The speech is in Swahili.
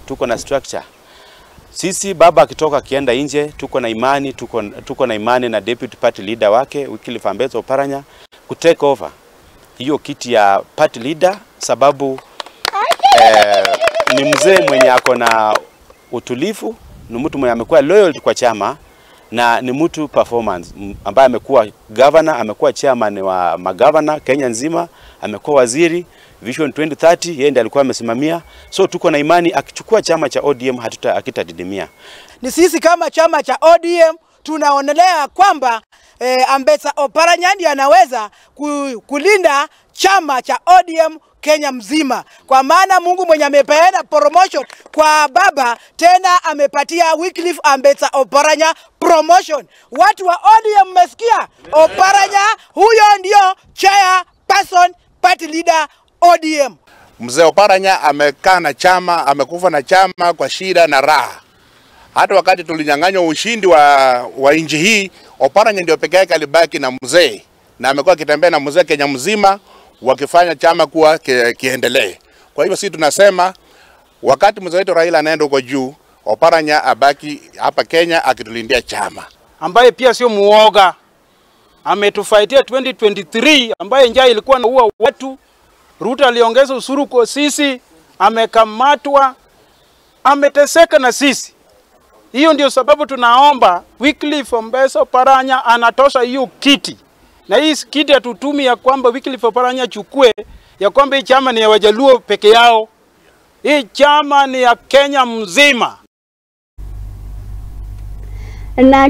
tuko na structure. Sisi baba akitoka akienda nje, tuko na imani, tuko na imani na deputy party leader wake Wycliffe Ambetsa Oparanya ku take over hiyo kiti ya party leader, sababu ni mzee mwenye ako na utulivu, ni mtu mwenye amekuwa loyal kwa chama na ni mtu performance ambaye amekuwa governor, amekuwa chairman wa magavana Kenya nzima, amekuwa waziri Vision 2030, yeye ndiye alikuwa amesimamia. So tuko na imani akichukua chama cha ODM hakitadidimia. Ni sisi kama chama cha ODM tunaonelea kwamba Ambetsa Oparanya ndiye anaweza kulinda chama cha ODM Kenya mzima, kwa maana Mungu mwenye amepeana promotion kwa baba tena amepatia Wycliffe Ambetsa Oparanya promotion. Watu wa ODM mmesikia? Oparanya huyo ndio chairperson, party leader ODM. Mzee Oparanya amekaa na chama, amekufa na chama kwa shida na raha. Hata wakati tulinyang'anywa ushindi wa nchi hii, Oparanya ndio pekee yake alibaki na mzee, na amekuwa akitembea na mzee Kenya mzima wakifanya chama kuwa kiendelee. Kwa hivyo sisi tunasema wakati mzee wetu Raila anaenda huko juu, Oparanya abaki hapa Kenya akitulindia chama. Ambaye pia sio muoga. Ametufaitia 2023 ambaye njaa ilikuwa inaua watu. Ruto aliongeza ushuru kwa sisi, amekamatwa, ameteseka na sisi. Hiyo ndio sababu tunaomba Wycliffe Ambetsa Oparanya anatosha hiyo kiti. Na hii kiti hatutumi ya kwamba Wycliffe Oparanya chukue ya kwamba hii chama ni ya Wajaluo peke yao. Hii chama ni ya Kenya mzima. Na